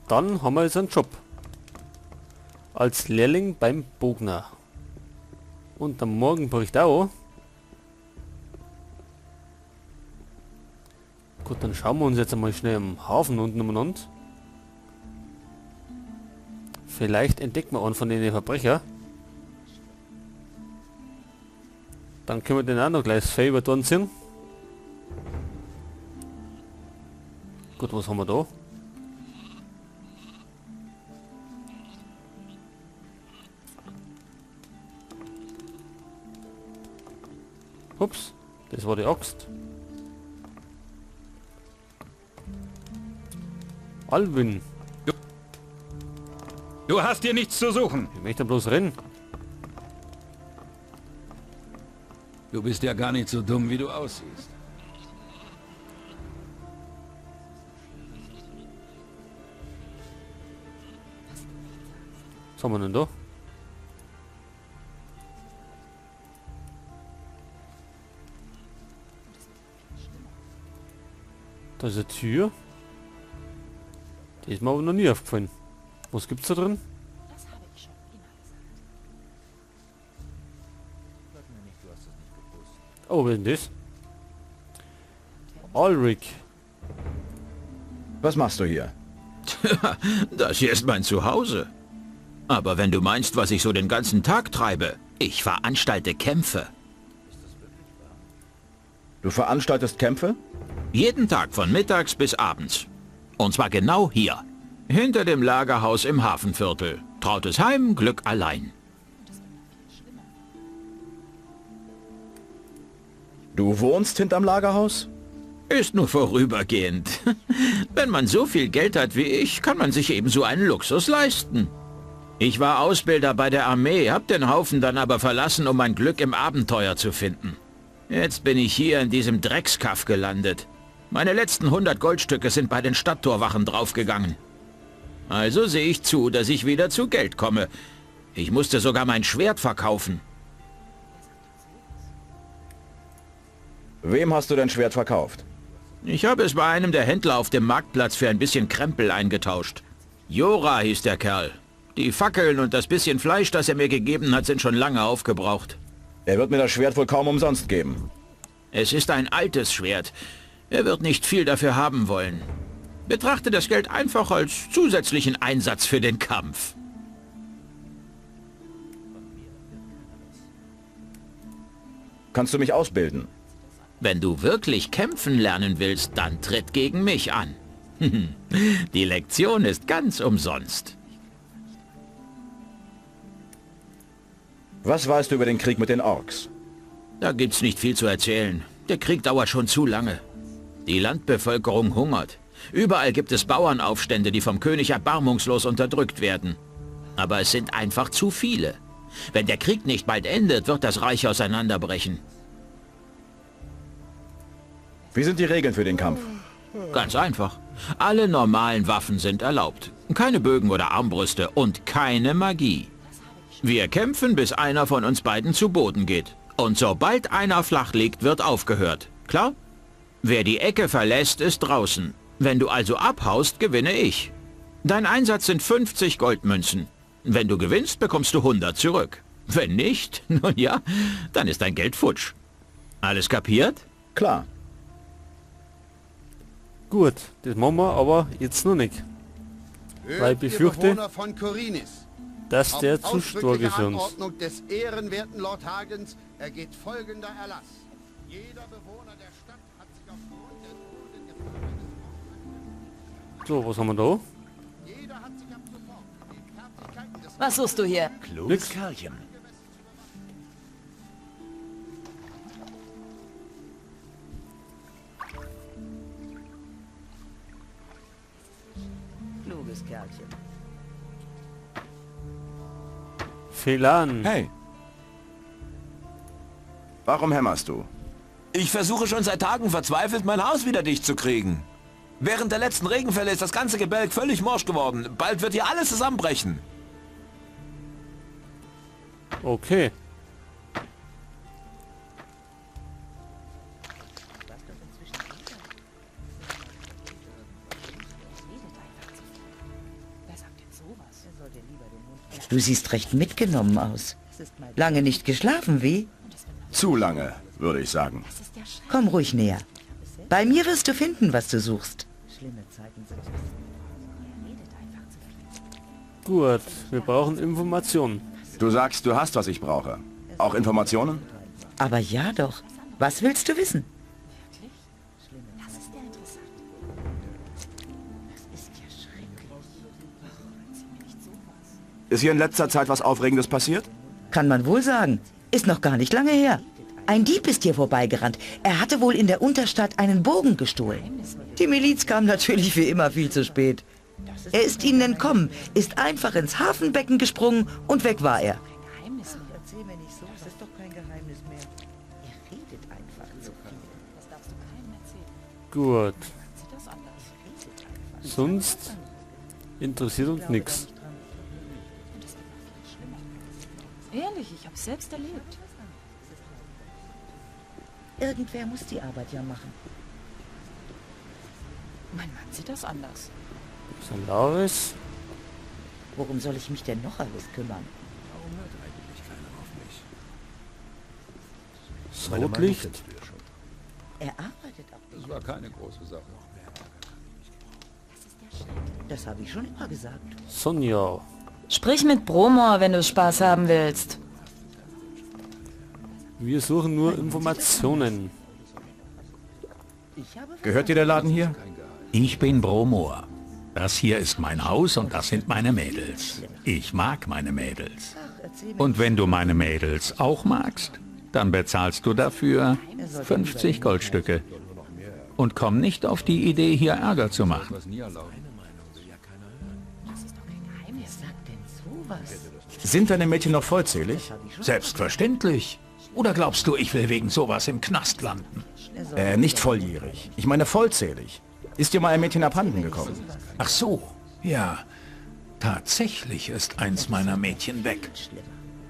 Dann haben wir jetzt einen Job. Als Lehrling beim Bogner. Und am Morgen bricht auch. Gut, dann schauen wir uns jetzt einmal schnell am Hafen unten umeinander. Vielleicht entdecken wir einen von den Verbrecher. Dann können wir den auch noch gleich selber tun ziehen. Gut, was haben wir da? Ups, das war die Axt. Alwin. Du hast hier nichts zu suchen. Ich möchte bloß rennen. Du bist ja gar nicht so dumm, wie du aussiehst. Was haben wir denn da? Da ist eine Tür. Die ist mir aber noch nie aufgefallen. Was gibt's da drin? Das habe ich schon immer gesagt. Oh, wer ist denn das? Ulrich. Was machst du hier? Tja, das hier ist mein Zuhause. Aber wenn du meinst, was ich so den ganzen Tag treibe, ich veranstalte Kämpfe. Du veranstaltest Kämpfe? Jeden Tag von mittags bis abends. Und zwar genau hier. Hinter dem Lagerhaus im Hafenviertel. Trautes Heim, Glück allein. Du wohnst hinterm Lagerhaus? Ist nur vorübergehend. Wenn man so viel Geld hat wie ich, kann man sich ebenso einen Luxus leisten. Ich war Ausbilder bei der Armee, hab den Haufen dann aber verlassen, um mein Glück im Abenteuer zu finden. Jetzt bin ich hier in diesem Dreckskaff gelandet. Meine letzten 100 Goldstücke sind bei den Stadttorwachen draufgegangen. Also sehe ich zu, dass ich wieder zu Geld komme. Ich musste sogar mein Schwert verkaufen. Wem hast du dein Schwert verkauft? Ich habe es bei einem der Händler auf dem Marktplatz für ein bisschen Krempel eingetauscht. Jora hieß der Kerl. Die Fackeln und das bisschen Fleisch, das er mir gegeben hat, sind schon lange aufgebraucht. Er wird mir das Schwert wohl kaum umsonst geben. Es ist ein altes Schwert. Er wird nicht viel dafür haben wollen. Betrachte das Geld einfach als zusätzlichen Einsatz für den Kampf. Kannst du mich ausbilden? Wenn du wirklich kämpfen lernen willst, dann tritt gegen mich an. Die Lektion ist ganz umsonst. Was weißt du über den Krieg mit den Orks? Da gibt's nicht viel zu erzählen. Der Krieg dauert schon zu lange. Die Landbevölkerung hungert. Überall gibt es Bauernaufstände, die vom König erbarmungslos unterdrückt werden. Aber es sind einfach zu viele. Wenn der Krieg nicht bald endet, wird das Reich auseinanderbrechen. Wie sind die Regeln für den Kampf? Ganz einfach. Alle normalen Waffen sind erlaubt. Keine Bögen oder Armbrüste und keine Magie. Wir kämpfen, bis einer von uns beiden zu Boden geht. Und sobald einer flach liegt, wird aufgehört. Klar? Wer die Ecke verlässt, ist draußen. Wenn du also abhaust, gewinne ich. Dein Einsatz sind 50 Goldmünzen. Wenn du gewinnst, bekommst du 100 zurück. Wenn nicht, nun ja, dann ist dein Geld futsch. Alles kapiert? Klar. Gut, das machen wir aber jetzt noch nicht. Weil ich befürchte, dass der zu stark ist für uns. Anordnung des ehrenwerten Lord Hagens ergeht folgender Erlass. Jeder Bewohner der Stadt hat sich aufgrund der drohenden Gefahr eines So, was haben wir da? Jeder hat sich ab sofort den Fertigkeiten des Was suchst du hier? Nix. Kerlchen. Kluges Kerlchen. Felan. Hey. Warum hämmerst du? Ich versuche schon seit Tagen verzweifelt, mein Haus wieder dicht zu kriegen. Während der letzten Regenfälle ist das ganze Gebälk völlig morsch geworden. Bald wird hier alles zusammenbrechen. Okay. Du siehst recht mitgenommen aus. Lange nicht geschlafen, wie? Zu lange, würde ich sagen. Komm ruhig näher. Bei mir wirst du finden, was du suchst. Gut, wir brauchen Informationen. Du sagst, du hast, was ich brauche. Auch Informationen? Aber ja doch. Was willst du wissen? Ist hier in letzter Zeit was Aufregendes passiert? Kann man wohl sagen. Ist noch gar nicht lange her. Ein Dieb ist hier vorbeigerannt. Er hatte wohl in der Unterstadt einen Bogen gestohlen. Die Miliz kam natürlich wie immer viel zu spät. Er ist ihnen entkommen, ist einfach ins Hafenbecken gesprungen und weg war er. Gut. Sonst interessiert uns nichts. Ehrlich, ich hab's selbst erlebt. Irgendwer muss die Arbeit ja machen. Mein Mann sieht das anders. Solaris. Worum soll ich mich denn noch alles kümmern? Warum hört eigentlich keiner auf mich? Das Rotlicht. Er arbeitet auch. Das war keine große Sache. Das habe ich schon immer gesagt. Sonja. Sprich mit Bromor, wenn du Spaß haben willst. Wir suchen nur Informationen. Gehört dir der Laden hier? Ich bin Bromor. Das hier ist mein Haus und das sind meine Mädels. Ich mag meine Mädels. Und wenn du meine Mädels auch magst, dann bezahlst du dafür 50 Goldstücke. Und komm nicht auf die Idee, hier Ärger zu machen. Sind deine Mädchen noch vollzählig? Selbstverständlich. Oder glaubst du, ich will wegen sowas im Knast landen? Nicht volljährig. Ich meine vollzählig. Ist dir mal ein Mädchen abhanden gekommen? Ach so, ja. Tatsächlich ist eins meiner Mädchen weg.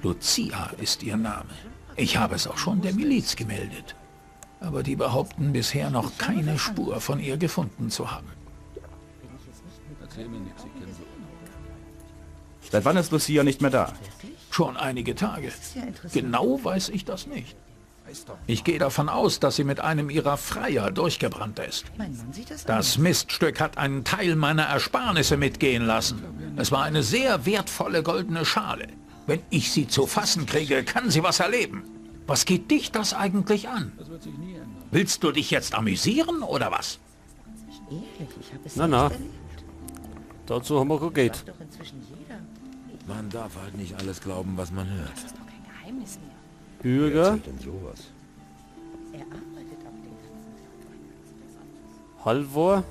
Lucia ist ihr Name. Ich habe es auch schon der Miliz gemeldet. Aber die behaupten bisher noch keine Spur von ihr gefunden zu haben. Seit wann ist Lucia nicht mehr da? Schon einige Tage. Genau weiß ich das nicht. Ich gehe davon aus, dass sie mit einem ihrer Freier durchgebrannt ist. Das Miststück hat einen Teil meiner Ersparnisse mitgehen lassen. Es war eine sehr wertvolle goldene Schale. Wenn ich sie zu fassen kriege, kann sie was erleben. Was geht dich das eigentlich an? Willst du dich jetzt amüsieren oder was? Na, na. Dazu haben wir kein Geld. Man darf halt nicht alles glauben, was man hört. Das ist doch kein Geheimnis mehr. Bürger. Halvor.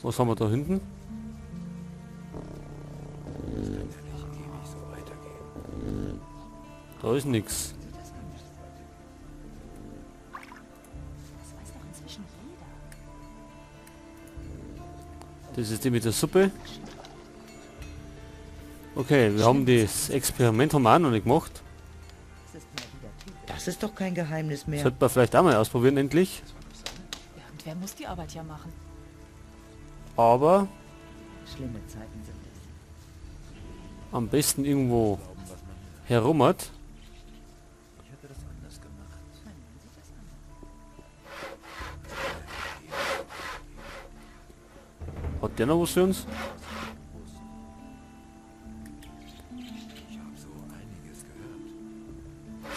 Was haben wir da hinten? Da ist nichts. Das ist die mit der Suppe. Okay, wir haben das Experiment haben wir auch noch nicht gemacht. Das ist doch kein Geheimnis mehr. Sollte man vielleicht auch mal ausprobieren endlich. Irgendwer muss die Arbeit ja machen. Aber schlimme Zeiten sind es. Am besten irgendwo herum hat. Hat der noch was für uns?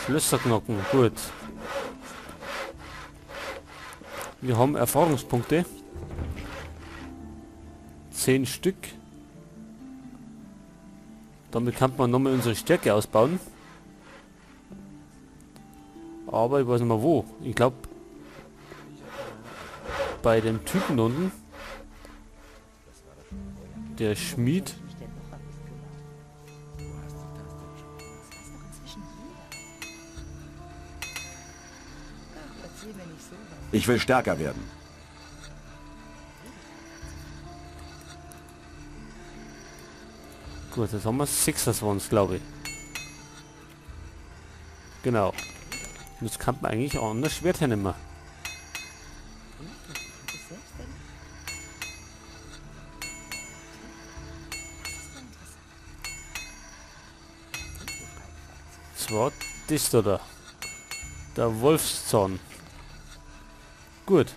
Schlösserknocken, gut. Wir haben Erfahrungspunkte. 10 Stück. Damit kann man nochmal unsere Stärke ausbauen. Aber ich weiß nicht mehr wo. Ich glaube bei dem Typen unten. Der Schmied. Ich will stärker werden. Gut, jetzt haben wir 26, glaube ich. Genau. Und jetzt kann man eigentlich auch anders Schwert hernehmen. zwar das da. Der Wolfszahn. Gut.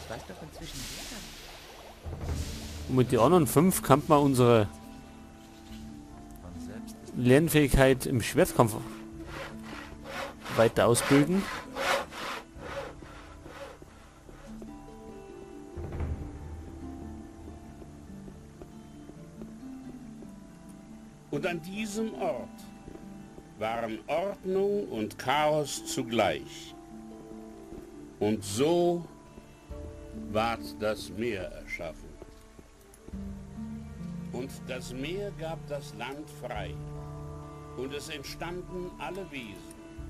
Das weiß doch inzwischen jeder. Und mit den anderen 5 kann man unsere Lernfähigkeit im Schwertkampf weiter ausbilden. Und an diesem Ort waren Ordnung und Chaos zugleich. Und so ward das Meer erschaffen. Und das Meer gab das Land frei. Und es entstanden alle Wesen,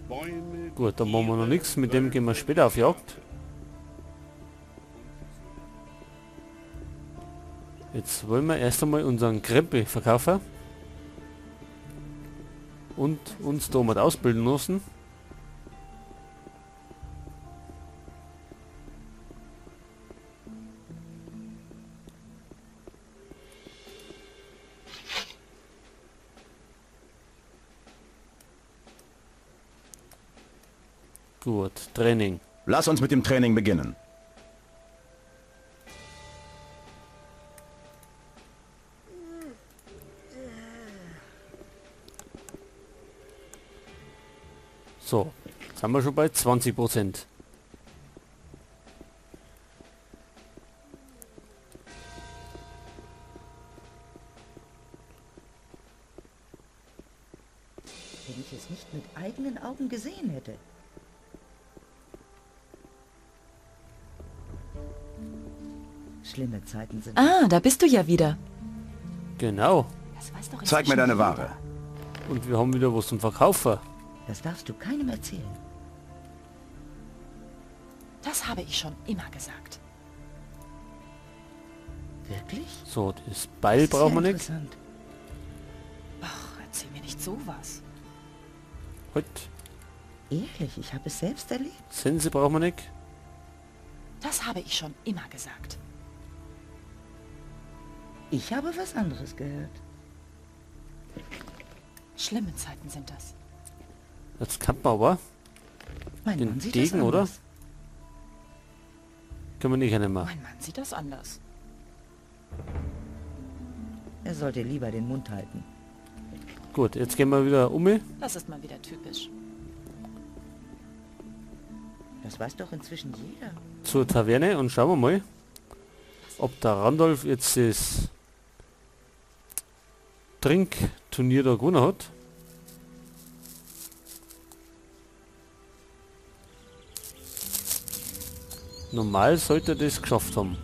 Bäume... Gut, da machen wir noch nichts, mit dem gehen wir später auf Jagd. Jetzt wollen wir erst einmal unseren Krempel verkaufen. Und uns da mal ausbilden lassen. Gut, Training. Lass uns mit dem Training beginnen. So, jetzt haben wir schon bei 20%. Wenn ich es nicht mit eigenen Augen gesehen hätte. Schlimme Zeiten sind. Ah, da bist du ja wieder. Genau. Das weiß doch Zeig mir deine Ware. Und wir haben wieder was zum Verkaufen. Das darfst du keinem erzählen. Das habe ich schon immer gesagt. Wirklich? So, das Beil brauchen wir nicht. Ach, erzähl mir nicht sowas. Heute. Ehrlich, ich habe es selbst erlebt. Sense brauchen wir nicht. Das habe ich schon immer gesagt. Ich habe was anderes gehört. Schlimme Zeiten sind das. Jetzt kann man aber Mein den Mann sieht Degen, das oder? anders. Können wir nicht mehr. Mein Mann sieht das anders. Er sollte lieber den Mund halten. Gut, jetzt gehen wir wieder um. Das ist mal wieder typisch. Das weiß doch inzwischen jeder. Zur Taverne und schauen wir mal, ob der Randolph jetzt das Trinkturnier da gewonnen hat. Normal sollte er das geschafft haben.